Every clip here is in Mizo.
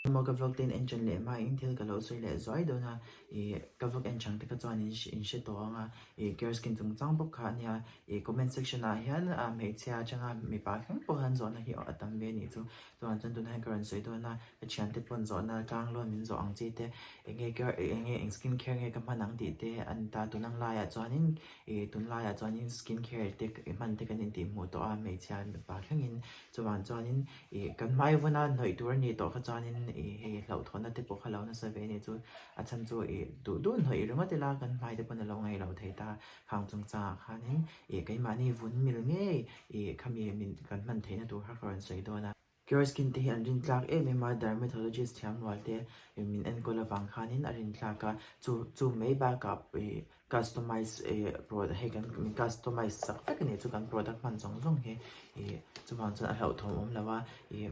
Maw ka vlog te in en ṭan leh hma in thil ka lo sawi leh zuai dawn a, ih ka vlog en chang te kha chuan in in hre tawh ang a, ih care skin chungchang bawk kha a nia, ih comment section ah hian hmeichhia atanga mipa thleng pawh hian zawhna hi a tam ve a nih chu, chuan chuan tunah hian ka rawn sawi dawn a, ka thiante pawn zawhna tlang lawn min zawh ang chi te, eng nge care eng nge eng skin care nge ka hman ang tih te a ni ta, tun ang laiah chuanin ih tunlaiah chuanin skin care te hman te kan intihhmuh tawh a hmeichhia mipa thlengin chuvang chuanin Ih kan hmai vuna hnawih tur a nih tawh kha chuanin ih hei hlauhthawnna te pawh kha lo nasa ve a ni chu a chhan chu ih duh duh hnawih ringawt ila kan hmai te pawn a lo ngaih loh thei ta khang chungchangah khanin ih keimahni vun mil ngei ih khami min kan hman theihna tur kha ka rawn sawi dawn a. Cure skin te hi an rintlak em em a dermatologist thiam rual te min enkawl avang khanin a rintlak a chu chu mai bakah ih Customize eh product hei kan min customize sak vek a nih chu kan product hman zawng zawng hi ih chuvang chuan a hlauhthawm awm lo a ih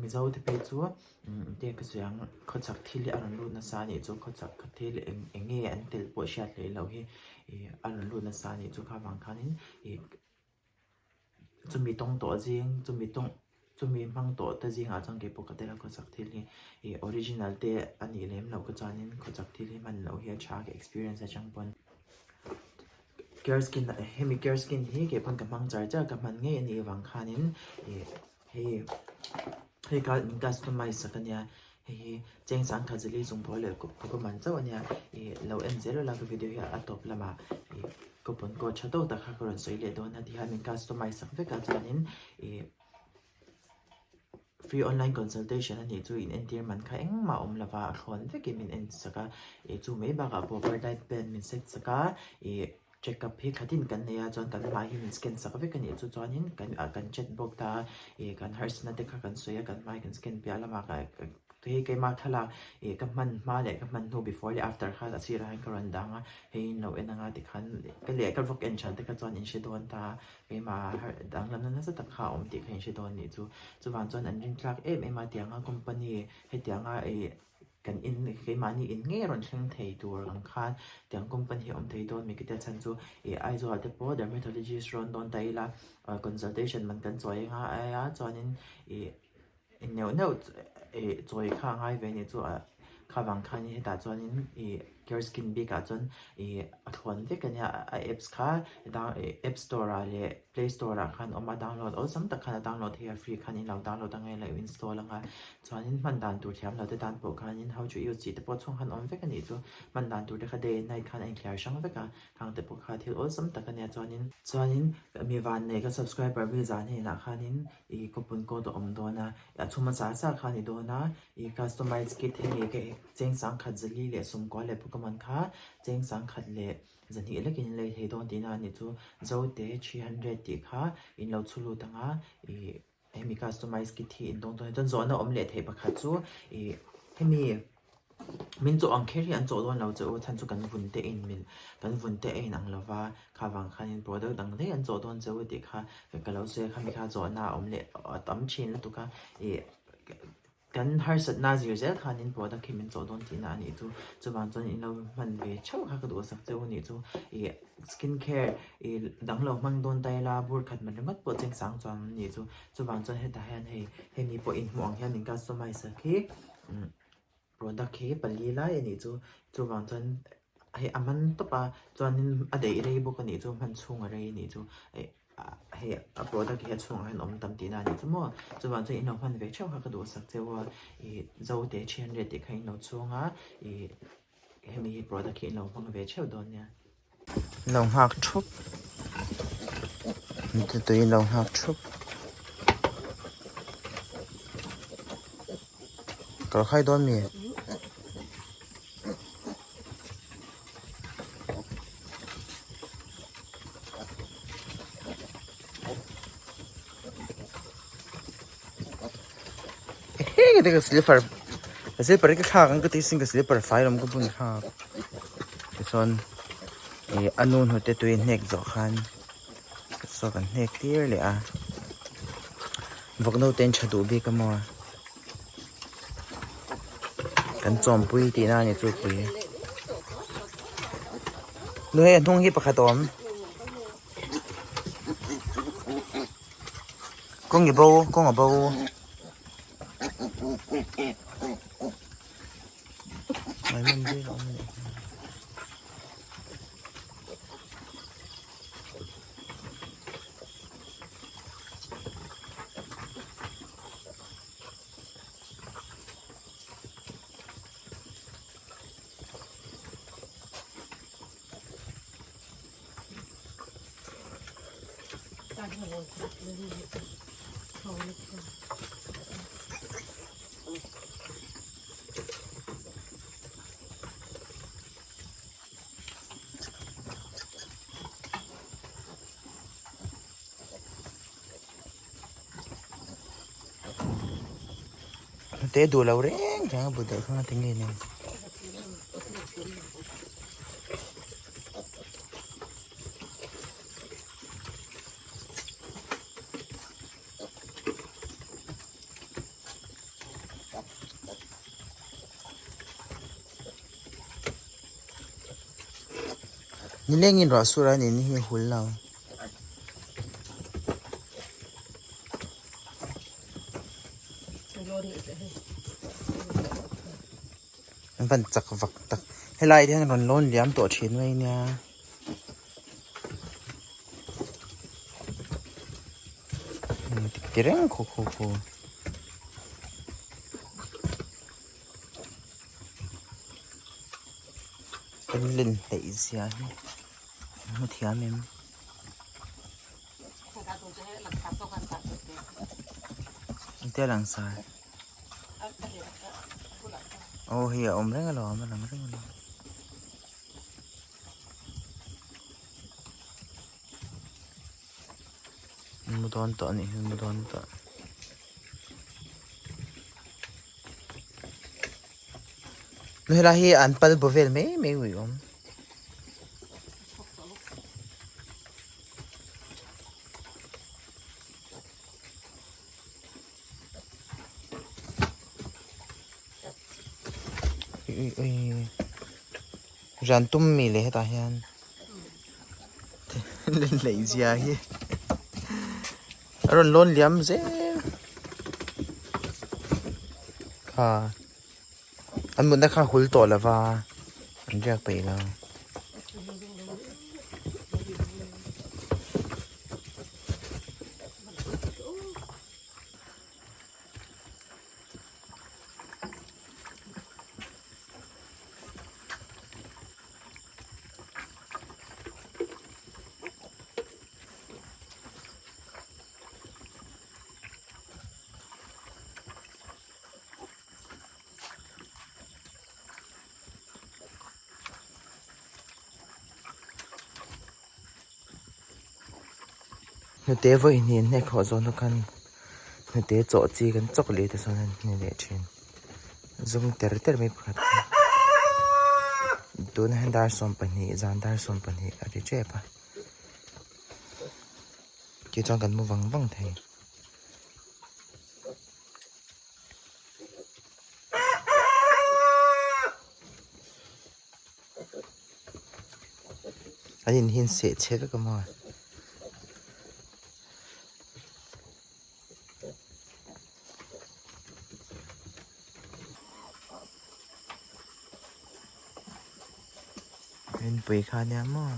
mizo te phei chu eng ka sawi ang khawchhak thil hi a rawn lut nasa a nih chu khawchhak thil eng eng nge an tel pawh hriat hlei loh hi ih a rawn lut nasa a nih chu kha vang khanin ih. Chumi tawng tawh zing chumi tawng chumi hmang tawh te zingah chuan keipawh ka tel a khawchhak thil hi ih original te a nih lem loh ka chuanin khawchhak thil hi hman loh hi a tha ka experience atang pawn care skin hemi care skin hi keipawn ka hmang char char ka hman ngei a nih avang khanin ih hei hei kha min customize sak a nia hei hi cheng sangkhat zali chung pawh leh kawp man chauh a nia ih lo en zel ula ka video hi a tawp lamah ih coupon code tha tawk tak kha ka rawn sawi leh dawn a tihian min customize sak vek a chuanin ih free online consultation a nih chu in entir man kha engmah a awm lova a thlawn vekin min en sak a ih chu mai bakah pawh birthday plan min set sak a ih. Check up hi khatin kan nei a chuan kan hmai hi min scan sak vek a nih chu chuanin kan ah kan chat bawk ta a ih kan harsatna te kha kan sawi a kan hmai kan scan piah lamah ka hei keimah thlalak ih ka hman hma leh ka hman hnu before leh after khan a sirah hian ka rawn dang a hei in lo en anga tikhan ka leh ka vlog en than te kha chuan in hre dawn ta a keimah har danglamna nasa tak kha a awm tih kha in hre dawn nih chu chuvang chuan an rintlak em em a tianga company hetianga ih. Kan in keimahni in ngei a rawn thleng thei tur ang khan tiang company hi a awm thei dawn mi kitia chhan chu ih Aizawl ah te pawh dermatologist rawn dawn ta ila consultation man kan chawi anga aia chuanin ih neuh neuh ih chawi kha a ngai ve anih chu ah kha vang khanin hetah chuanin ih care skin bik ah chuan ih a thlawn vek ania a apps kha app store ah leh play store ah khan awm a download awlsam tak khan a download thei a free khan in lo download anga in lo install anga chuanin hman dan tur thiam lo te tan pawh khanin how to use tih te pawh chhung khan awm vek a nih chu hman dan tur te kha day and night khan a inthliar hrang vek a khang te pawh kha thil awlsam tak ania chuanin chuanin mi van nei ka subscriber mi zan hnenah khanin ih coupon code a awm dawn a a chhuma char char kha a ni dawn a ih customize kit hemi ka cheng sangkhat zali leh sawmkua leh pawh kha cheng sangkhat leh Zahnih lekin in lei thei dawn tihna a nih chu Zote 300 tih kha in lo chhu lut ang a, ih hemi customize kit hi in dawng dawn a chuan zawhna awm leh theih pakhat chu ih hemi min chawh ang kher hi an chawh dawn lo che u chhan chu kan vun te in mil kan vun te a in ang lo va kha vang khanin product dang daih an chawh dawn che u tih kha ka lo sawi a khami kha zawhna a awm leh a tam thin lutuk a ih. Kan harsatna zir zel khanin product hi min chawh dawn tihna a nih chu. Chuvang chuan in lo hman ve theuh kha ka duhsak che u nih chu. Ih skin care ih dang lo hmang dawn ta ila bur khat man ringawt pawh cheng sang chuan an nih chu. Chuvang chuan hetah hian hei hemi pawh inhmuh ang hian min customize sak hi product hi pali lai a nih chu. Chuvang chuan hei a man tawp a chuanin a daih rei bawk a nih chu hman chhung a rei a nih chu. Hei a product hi a chhungah hian awm tam tihna a nih chu maw chuvang chuan in lo hman ve theuh kha ka duhsak cheu a ih Zote 300 tih kha in lo chhung a ih hemi hi product hi in lo hmang ve theuh dawn nia. Lo nghak thup tui lo nghak thup ka khai dawn mi. Heng te ka slipper ka slipper hi ka thlak ang ka tih sin ka slipper fai lawm ka bun thlak tichuan ih a nu hnute tui hnek zawh khan saw kan hnek tir leh a vawk naute an tha duh bik a maw. Kan chawmpui tihna a ni chu pui. Nu hei a hnung hi pakhat a awm. Kawng i bo kawng a bo. Maimawm vel a awm leh nghal. Hnute duh lo reng reng a bu daih kha ngati nge ni. Nilengin ruah sur a ni ni hi hul lo. An van chak vak tak helai te hian rawn lawn liam tawh thin mai nia. Ti reng khaw khaw khaw. Kan len hleih zia hi hmu thiam em. Engtia lang sar. Aw hei a awm reng alawm a lang reng alawm. Mu dawn tawh anih hi mu dawn tawh. Helai hi an pal bu vel mai mai ui awm. Rian tum mi leh hetah hian len hleih zia hi a rawn lawn liam zel kha an mutna kha hul tawh lo va an riak peih lo. Hnute vawi hnih an hnek hawh zawhna khan hnute chawh chi kan chawk leh te chuan an hne leh thin zum ter ter mai pakhat kha tunah hian dar 12 zan dar 12 a ri tep a tichuan kan mu vang vang thei. An in hi an seh chhe vek a maw. Rinpui kha nia maw.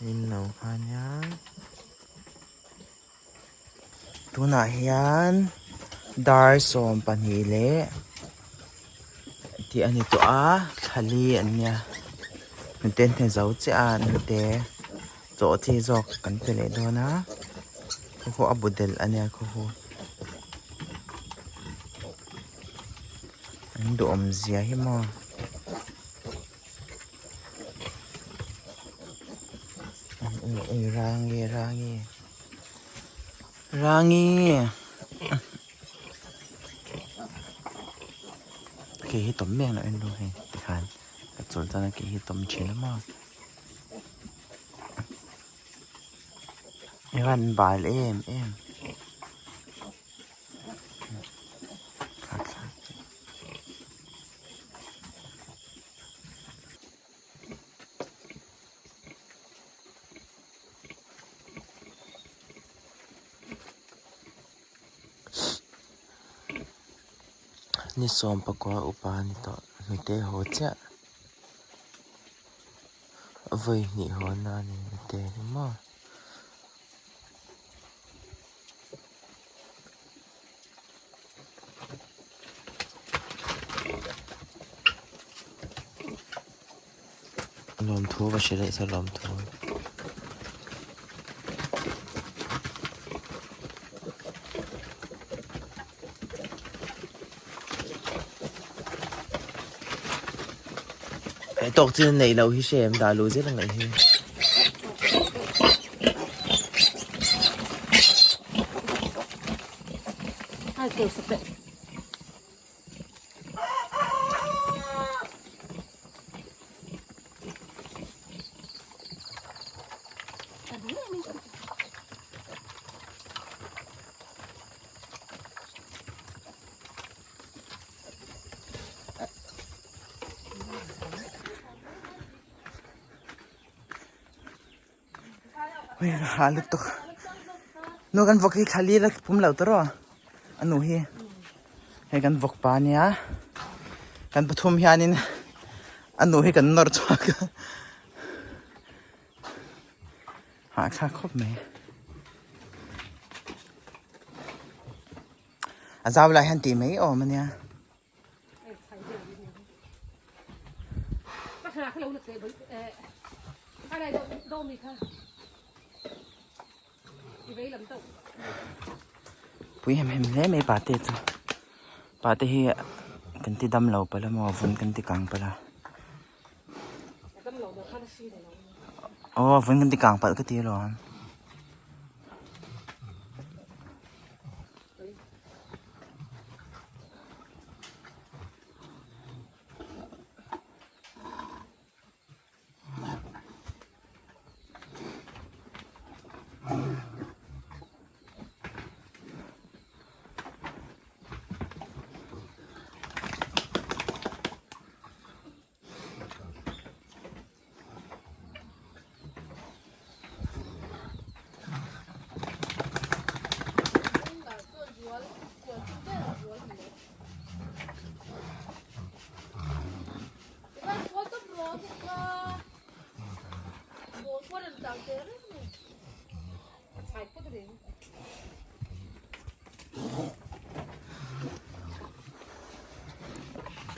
Rinno kha nia. Tunah hian dar 12 leh tih a ni tawh a thla li an nia hnute hne zo chiah a hnute chaw chi zawk kan pe leh dawn a khaw pawh a bu delh a nia khaw pawh an duhawm zia hi maw. Ui rangi rangi rangi ke hi tawm mek loh en ru hei tikhan ka chawl chuan a ke hi tawm thin a maw i van bal em em. Ni 14 upa a ni tawh hnute haw chiah vawi hnih haw na a ni hnute ni maw. Lawmthu va hre leh se lawmthu. Tawk chin neih loh hi hre em dah luh zel ang ngaih hi. Ha lutuk nu kan vawk hi thla li la pum lo tawh rawh a nu hi hei kan vawk pa ania kan pathum hianin a nu hi kan nawr chhuak a hahthlak khawp mai a zau lai hian tih mai awm ania. Pui hem hem hle mai pate chu pate hi kan ti dam lo palh a maw vun kan ti kang palh a aw vun kan ti kang palh ka ti alawm.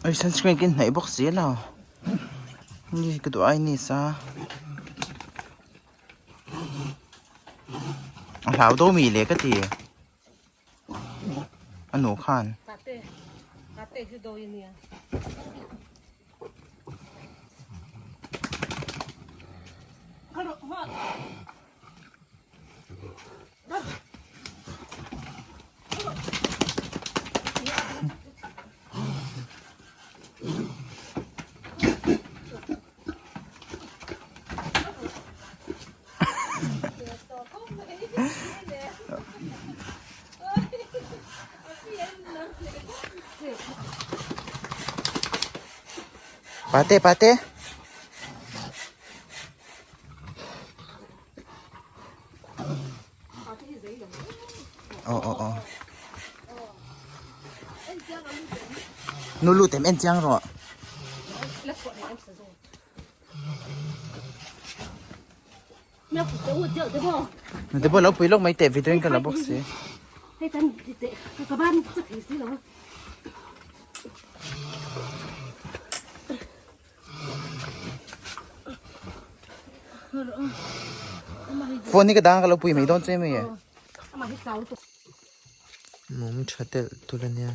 Oi sunscreen kin hnaih bawk si lo ni ka duh ai ni sa a hlau dawn mi le ka ti a nu khan. Pate pate. Aw aw aw. Nu lut em en chiang rawh. Nute pawh lo pui lawk mai teh video in ka la bawk si. Phone hi ka dang ka lo pui mai dawn che mai e. Mum tha telh tulh a nia.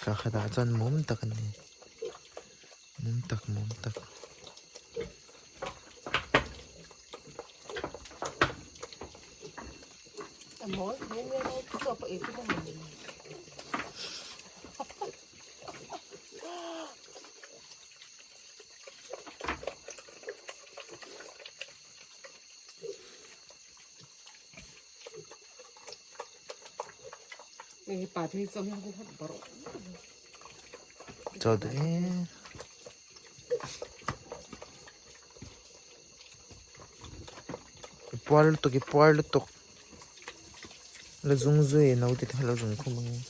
Thla khatah chuan mum tak a ni. Mum tak mum tak. Chaw duh em. I puar lutuk i puar lutuk. La zung zui naute te kha lo zung khum ang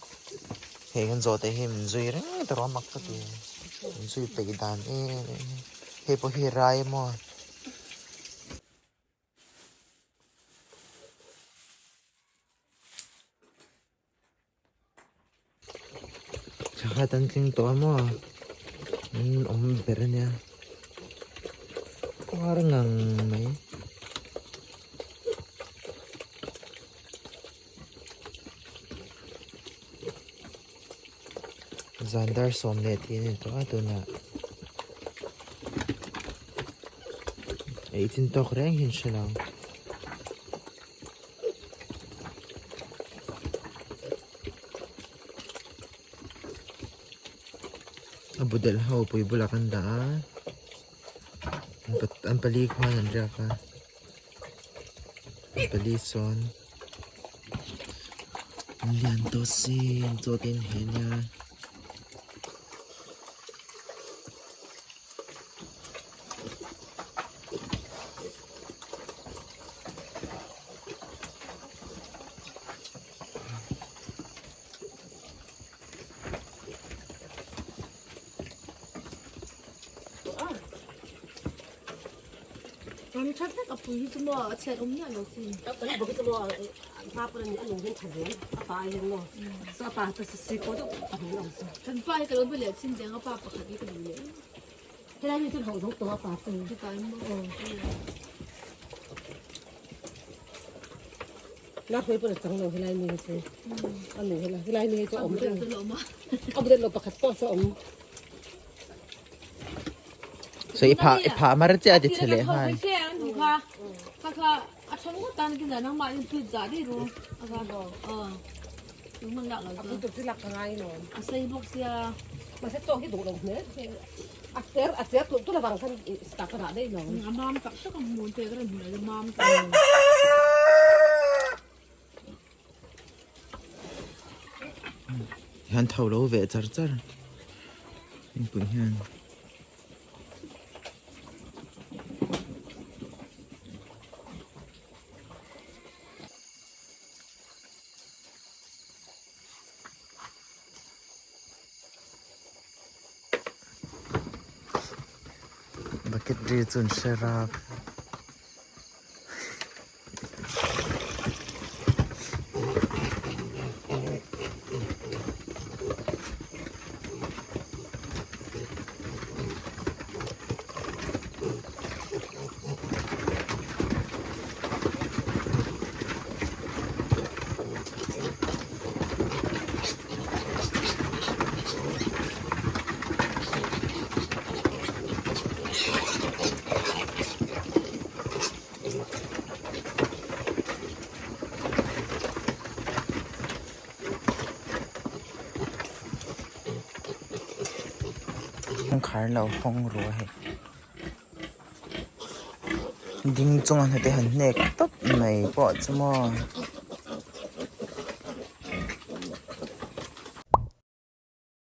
hei kan zawhte hi min zui reng ta rawh a mak ka ti min zui peih dan em em hei pawh hi rai emaw. Thla an tling tawh a maw an awm ber a nia puar ngang mai. Zan dar 10 tih a ni tawh a tunah ei chin tawk reng hi an hre lo. A bu delh ho pui bulah kan dah a an pali khuan an riak a an pali sawn an lian tawh si an chaw te an heh nia. So i phah i phah mar chiah a ti che leh nghal. Hian tho lo ve char char mipui hian. Bucket ri chu an hre rap. Kawngkhar lo hawng ru a hei ding chunga hnute han hnek tawp mai pawh chu maw.